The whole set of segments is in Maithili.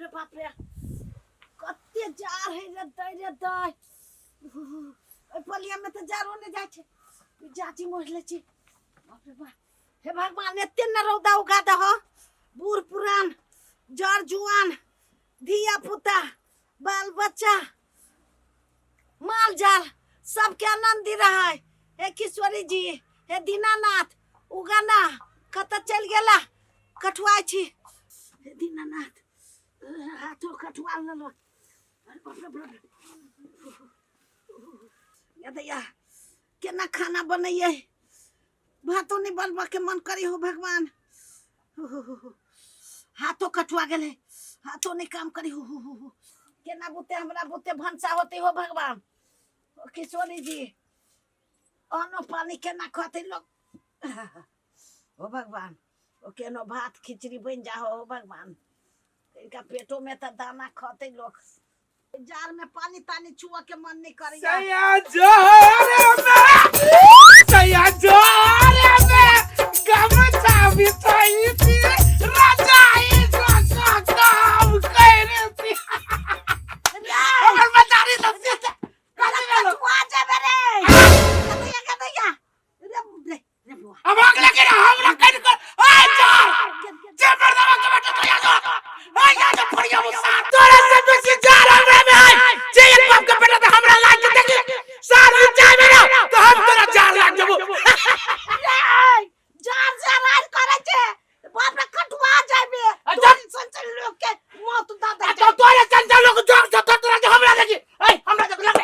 रे बाप रे, कते जार है रे दै रे दै। ओहि पलिया में तऽ जारो नहि जाइ छै, जाची मोहि लै छी। बाप रे बाप, हे भगवान, एते ने रौदा उगा दह, बूढ़ पुरान, जर जुआन, धिया पुता, बाल बच्चा, माल जाल सबके आनंदी रहे। हे किशोरी जी, हे दीनानाथ, उगाना कतऽ चलि गेला? कठुआइ छी। हे दीनानाथ, हाथो कठुआ लेलक। अरे बाप रे बाप रे, या दैया, केना खाना बनैयै? भातो नहि बनबऽ के मन करी। हो भगवान, हाथो कठुआ गेलै, हाथो नहि काम करी। हो हो हो, केना बुते हमरा बुते भनसा होते? हो भगवान, ओ किशोरी जी, अनो पानी केना खतै लोग? हो भगवान, ओ केनो भात खिचड़ी बनि जा। हो भगवान, इनका पेटो में तऽ दाना खतै लोग। जार में पानी तानी छुआ के मन नहीं करे। सैया जोरे में, सैया जोरे में गमछा बिछाई थी, रजाई से काम करे थी। हमर मदारी तो से कथी भेलो? कठुआ जेबे रे, कतैया कतैया रे रे रे बुआ। अब अगला के हमरा कट कर आ जा जे मर्दवा के बेटा तो याद आ याद पड़ गया मुसा। तोरा से बेसी जार हमरा में है जे एक बाप के बेटा तो हमरा लाग के देखी सार जाय में ना तो हम तोरा जार लाग जबो। रे जार से राज करे छे, बाप रे, कठुआ जेबे। अच्छा। तोरी संचल लोग के मौत द दे। तो तोरे चंचल लोग जोर से तो तोरा हमरा देखी ए हमरा देख लग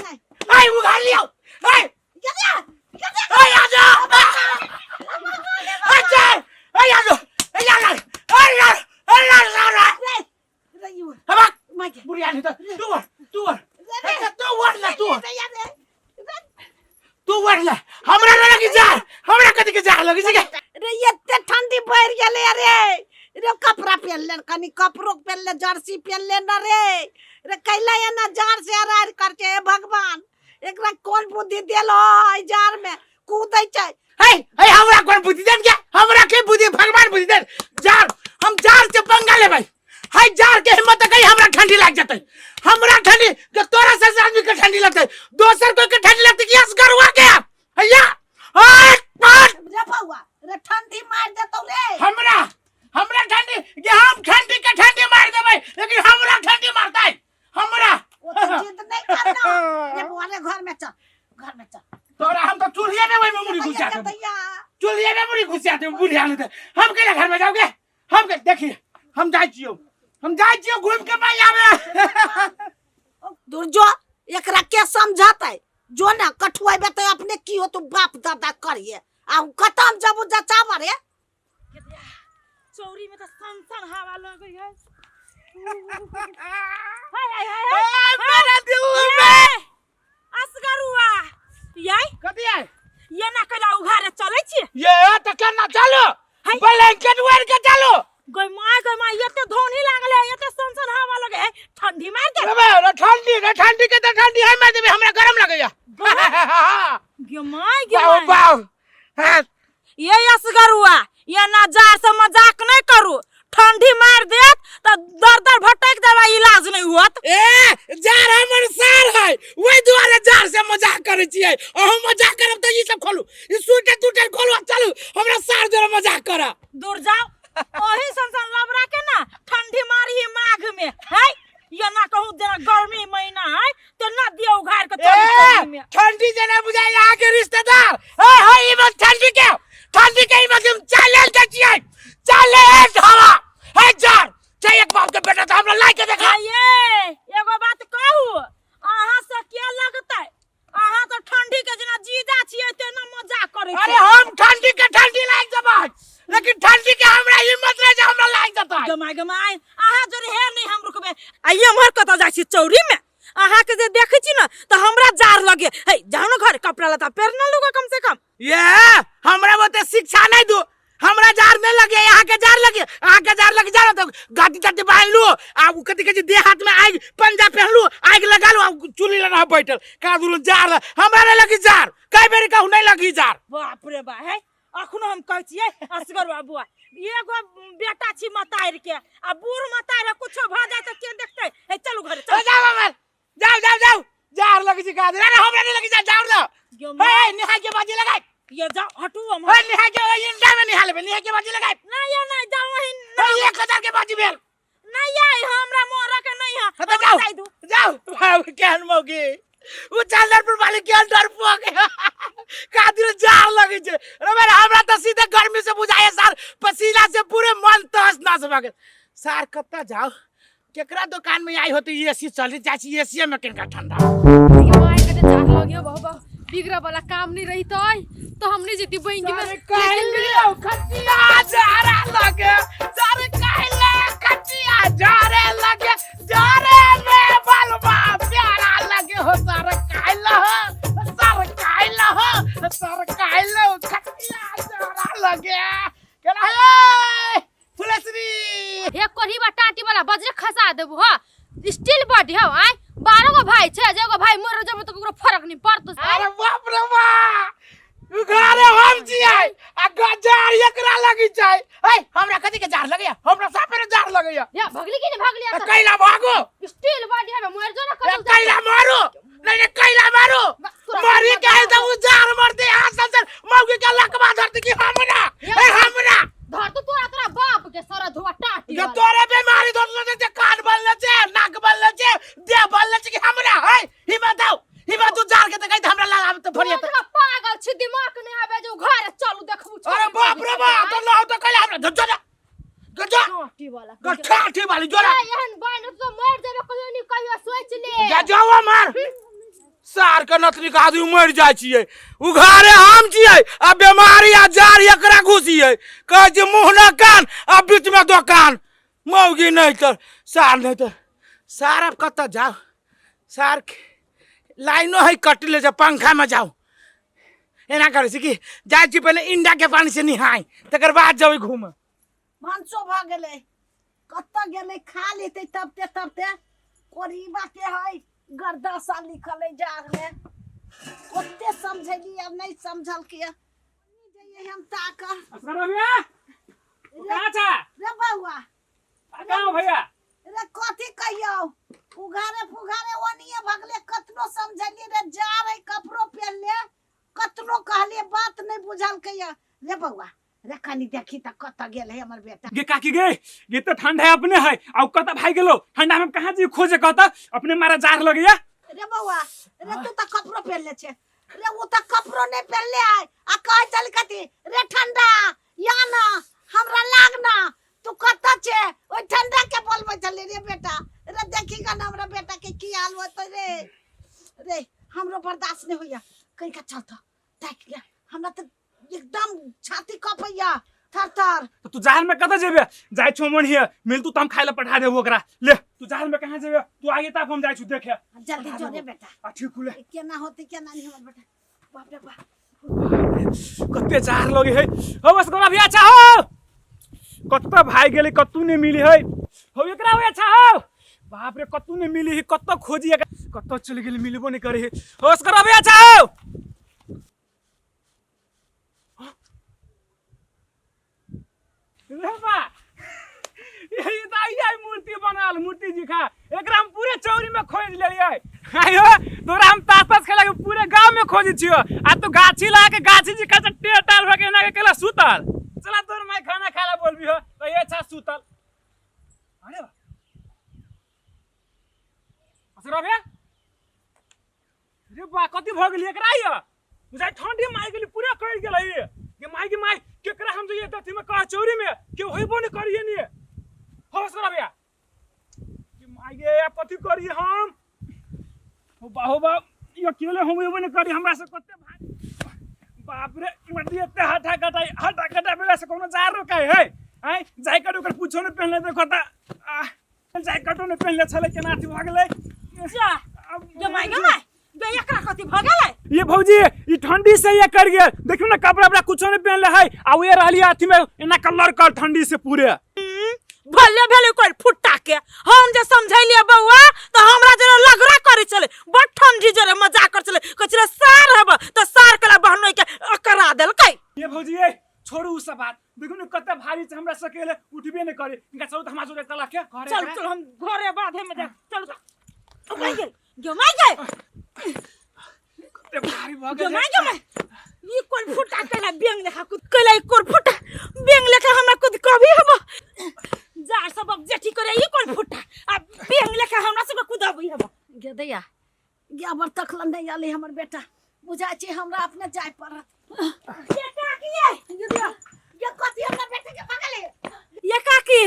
नहीं ए उघाड़ लियो ए कतैया कतैया। ए आ जा ए चल ए आ जा ए आ जा ए आ ए आ आ रे रे you हम माइके बुढ़िया नहीं तो तू वर तू वर रे रे तू वर ले तू रे रे तू वर ले। हमरा ना लगी जार, हमरा कथी के जार लगी छै? रे एते ठंडी बढ़ि गेलै रे। रे कपड़ा पहिन ले, कनी कपड़ो पहिन ले, जर्सी पहिन ले न रे। रे कैला एना जार से अरार कर छै? हे भगवान, एकरा कोन बुद्धि देलो? एहि जार में कूदै छै। हे हे, हमरा कोन बुद्धि देन के? हमरा के बुद्धि भगवान बुद्धि देन। जार हम जार से पंगा लेबै। है जार के हिम्मत कहीं हमरा ठंडी लाग जतै। हमरा ठंडी के तोरा से आदमी के ठंडी लगतै, दोसर कोई के ठंडी लगतै कि असगरुआ के हैया आठ पाँच। रे बौआ रे, ठंडी मार देतौ रे। हमरा हमरा ठंडी के हम ठंडी के ठंडी मार देबै, लेकिन हमरा ठंडी मारतै हमरा? ओ तो जिद नहीं करना रे बौआ रे। घर में चल, घर में चल। तोरा हम तो चूल्हे में वही में मुड़ी घुसा देब। कतैया चूल्हे में मुड़ी घुसा देब बुढ़िया ने। हम केना घर में जाओगे? हम के देखिए, हम जाइ छियौ, हम जाइ छियौ घूम के भाई आबे। दूर जो, एकरा के समझतै? जो ना कठुआबे तऽ अपने की हो तू बाप दादा करिए आ खत्म जब जचाबर रे। चौरी में तो सन सन हवा लगै है। हाय हाय हाय हाय, मेरा दिल में असगरुआ याई। कथी है? ये ना कैला उघारे चलै छी? ये तो केना चलो? हाय। ब्लैंकेट ओढ़ के चलो। गय माय गय माय, एते धोनी लागल है, एते सन सन हवा लगे है, ठंडी मार दे। अबे रे ठंडी रे, ठंडी के तो ठंडी है मार देबे, हमरा गरम लगैया। गे my गे बाओ my. बाओ हां। ये असगरुआ, ये ना जार से मजाक नहीं करू, ठंडी मार देत त दर दर भटक देबा, इलाज नहीं होत। ए जार हमर सार है, ओहि दुआरे जार से मजाक करै छियै। अहूँ मजाक करब तऽ ई सब खोलू, ई स्वेटर टूटर खोलू आ चलू हमरा सार जोरे मजाक करब। दूर जाओ, ओही सन सन लबरा के ना ठंडी मारी ही माघ में है। ये ना कहूँ जेना गर्मी महीना है तो ना दियो उघार के चली ए चली में। ठंडी जेना बुझाइ अहाँ के रिश्तेदार। ए हे ई मत ठंडी के ई मत हम चैलेंज दै छियै, चैलेंज हवा हे जार छै एक बाप के बेटा तऽ हमरा लाइ के देखा। ये एगो बात कहू, अहाँ से के लगतै? अहाँ तो ठंडी के जेना जीजा छियै तेना मजाक करै अरे छियै। हम ठंडी के ठंडी लाग जेबै, लेकिन ठंडी के हमरा हिम्मत नहीं जे हमरा लाग जेतै। गमाय गमाय, अहाँ जोरे हे नहीं हम रुकबै। आ एम्हर कतऽ जाइ छी चौरी में? अहाँ के जे देखै छी ना तऽ हमरा जार लगे हे। जाउ ने घर, कपड़ा लत्ता पहिर ना लूगा कम से कम। ये हमरा बोते शिक्षा नहीं दू। हमरा जार नहीं लगे, यहाँ के जार लगे, यहाँ के जार लगे। जा तो गादी तादी बांध लू आ उ कथी कहै छै देह हाथ में आगि पंजा पहन लू, आगि लगा लू आ चूल्ही लगा बैठल का दुनू जार। हमरा नहीं लगी जार, कई बेर कहू नहीं लगी जार। बाप रे बा, है अखनो हम कहै छियै असगर बुआ एगो बेटा छी मतारि के आ बूढ़ मतारि कुछो भऽ जाय तऽ के देखतै हे चलू घरे चलू जाओ बाबा जाओ जाओ जाओ जार लगे छै गादर अरे हमरा नहीं लगे छै जाओ ना यो ए निहाय के बाजी लगाय ये जाओ हटू हम ए निहाय के इंडा में निहा लेबे निहाय के बाजी लगाय नहीं ये नहीं जाओ वहीं ए 1000 के बाजी भेल नहीं ये हमरा मोरा के नहीं है हाँ, तो जाओ जाय दू जाओ बाबू केहन मौगी उ चंदनपुर वाली केहन डरपोक कादिर जार लगे छै रे बेटा हमरा तऽ सीधे गर्मी से बुझाए सार पसीना से पूरे मन तहस नहस भऽ गेल सार कतऽ जाओ केकरा दुकान में आई होती एसी चली जाइ छी एसी में किनका ठंडा ये माय के जाग लगियो बहु बहु बिगड़ा वाला काम नहीं रही तो तो हमने जीती बैंक में सारे कहले खटिया जारे लगे सारे कहले खटिया जारे लगे जारे में बलवा प्यारा लगे हो सारे कहले हो सारे कहले हो सारे कहले हो खटिया जारा लगे केना हे फुलेश्री हे कोढ़ी बा टाटी वाला बजरे खसा देबो हा स्टील बॉडी हो आय 12 गो भाई छै जे गो भाई मर जब तो ककरो फरक नहीं पड़तो अरे बाप रे बा घरे हम जियाई आ गजार एकरा लगी जाय ए हमरा कथी के जार लगैया हमरा साफे रे जार लगैया या भगली की नहीं भगली ए, कैला भागो स्टील बॉडी है मर जो ना ए, कतौ कैला मारो नहीं नहीं कैला मारो मारी के है त उ जार मरते हाथ से मौगी के लकवा धरती की हमरा ए हमरा धर तो तोरा तोरा बाप के सारा धोआ टाटी जो तोरे बीमारी धरले छै कान बनले छै नाक बनले छै देह बनले छै कि हमरा है हिम्मत आओ हिम्मत तू जार के देखै त हमरा लाल आब त फरिया तू पागल छी दिमाग नहीं आबे जो घर चलू देखबू अरे बाप रे बाप तो लाओ तो कैला हमरा झज्जा गजा टाटी वाला गठाठी वाली जोरा एहन बान तो मर जेबे कहियो नहीं कहियो सोच ले जा जाओ मार सार के नतनी के आदमी मर जाइ छियै उघारे हम छियै आ बेमारी आ जार एकरा घुसियै कहै छै मुँह न कान आ बीच में दोकान मौगी नहीं तऽ सार नहीं तऽ सार अब कतऽ जाउ सार लाइनो है कटले छै पंखा में जाउ एना करै छै कि जाइ छी पहिले इंडा के पानी से निहाय तकर बाद जेबै घूमऽ भानसो भऽ गेलै कतऽ गेलै खा लेतै तबते तबते कोरीबा के है गर्दासा लिखल है जाड़मे ओते समझेली आब नहीं समझलकै जइयै हम ताकऽ असगर भैया कहाँ छा रे बौआ कहाँ भैया रे कथी कहियौ उघारे फुघारे ओनिये भगले कतनो समझेली रे जा रे कपड़ो पहनले कतनो कहलिए बात नहीं बुझलकै रे बौआ रे कनी देखी त कत गेल है हमर बेटा गे काकी गे गे तो ठंडा है अपने है आउ कत भाई गेलो ठंडा में कहाँ जी खोजे कहता अपने मारा जार लगैया रे बौआ रे तू त कपड़ो पहनले छे रे उ त कपड़ो नहीं पहनले आय आ कहे चल कथी रे ठंडा या ना हमरा लाग ना तू कत छे ओइ ठंडा के बोलबै छले रे बेटा रे देखी गा ना हमरा बेटा के की हाल होतै रे रे हमरो बर्दाश्त नहीं होइया कहीं का चल त ताकि गया हमरा त एकदम छाती कपैया थर थर तो तू जाल में कत जेबे जाय छो मन हिया मिलतू त हम खाइ ला पठा देबो ओकरा ले तू जाल में कहाँ जेबे तू आगे ताप हम जाय छु देखे जल्दी जो रे बेटा आ ठीक हुले केना होते केना नहीं हमर बेटा बाप रे बाप कते जार लगे है हो बस गोरा भैया अच्छा हो कत्तो भाई गेले कत्तू ने मिली है हो एकरा हो अच्छा हो बाप रे कत्तू ने मिली है कत्तो खोजी कत्तो चल गेली मिलबो नहीं करे है हो बस गोरा भैया अच्छा हो रे बा यही तो आई आई मूर्ति बनाल मूर्ति जी खा एकरा हम पूरे चौरी में खोज लेलियै आयो तोरा हम तास तास खेला के पूरे गांव में खोजे छियो आ तू गाछी ला के गाछी जी खा से टेर टार भ के एना के केला सुतल चला तोर माय खाना खाला बोलबी हो तो ये अच्छा सुतल अरे बा असरा भैया रे बा कथी भऽ गेली एकरा ये बुझाइ ठंडी मारि गेली पूरा करि गेलै ये गे माय गे माय केकरा हम जइए अथी में कह चौरी में के होइबो ने करिए ने हवस करा भैया गे माय गे आब कथी करिए हम हो बा हो बा ई अकेले हम होइबो ने करी हमरा से कते भारी बाप रे मर्दी एते हटा कटाई हटा कटा बेला से कोनो जार रोकाय है आय जाय कट ओकर पूछो ने पहनले देखो त आ जैकेटो ने पहनले छलै केना अथी भऽ गेलै जा गे माय गे माय गे एकरा कथी भऽ गेलै ये भौजी ई ठंडी से ये कर गेल देखियो ना कपड़ा उपड़ा कुछो नहीं पहनले है आ ये रहली अथी में एना कलर कर ठंडी से पूरे भले भेलै कोई फुट्टा के हम जे समझैलियै बौआ तऽ हमरा जरे लगरा करै छलै बड़ ठंडी जरे मजाक करै छलै कहै छलै सार हेब तऽ सार कला बहनोई के अकरा देलकै ये भौजी ये छोड़ू उ सब बात। देखू ने कते भारी छै, हमरा सकेले उठबे नहि करे। इनका चलू तऽ हमरा जोरे चला के घरे। चल चल, हम घरे बाधे में जा। चल चल, ओ माय गेल गे, माय गेल। कते भारी भऽ गे गेल। माय गे माय, ई कोन फुटा कैला बेंग लेखा कुद कैला? ई कोन फुटा बेंग लेखा हमरा कुद कभी हब जा सब अब जेठी करे। ई कोन फुटा आ बेंग लेखा हमरा सब कुदाबै हब? गे दैया गे, अबर तकल नहि आले हमर बेटा। बुझाइ छै हमरा अपने जाय पड़त। ये काकी ये। गे दैया गे, कथी हमरा बेटा के भगले? ये काकी,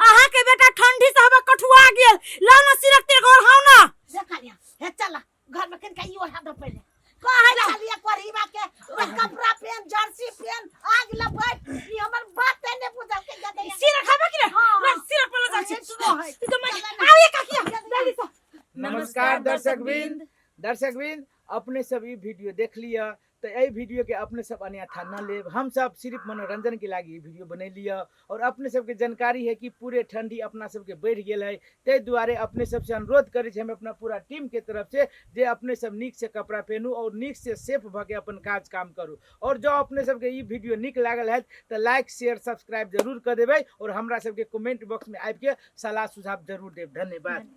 अहाँ के बेटा ठंडी से हवा कठुआ गेल। लाओ ना सिरक तिरक और हाउ ना। देखा लिया, हे चला घर में, कनिका ई ओढ़ा दो पहिले। कहै छलियै कोढ़ीबा के ओइ कपड़ा पेन, जर्सी पेन, आग लपेट। ई हमर बात नहि बुझल के गे दैया। सिरक हवा कि ने? हाँ। ना सिरक पर जा छी। सुनो है। ई तो मैं आओ ये काकी, जल्दी से। नमस्कार दर्शकवृंद। दर्शकवृंद, अपने सब ई वीडियो देख लिअ तऽ एहि वीडियो के अपने सब अन्यथा न लेब। हम सब सिर्फ मनोरंजन के लागी ई वीडियो बनेलियै और अपने सबके जानकारी है कि पूरे ठंडी अपना सबके बढ़ि गेल है। ताहि दुआरे अपने सबसे अनुरोध करै छी हम अपना पूरा टीम के तरफ से जे अपने सब नीक से कपड़ा पहनू और नीक से सेफ भऽ के अपन काज काम करू। और जँ अपने सबके ई वीडियो नीक लागल हैत तऽ लाइक शेयर सब्सक्राइब जरूर कऽ देबै और हमरा सबके कमेंट बॉक्स में आबि के सलाह सुझाव जरूर देब। धन्यवाद।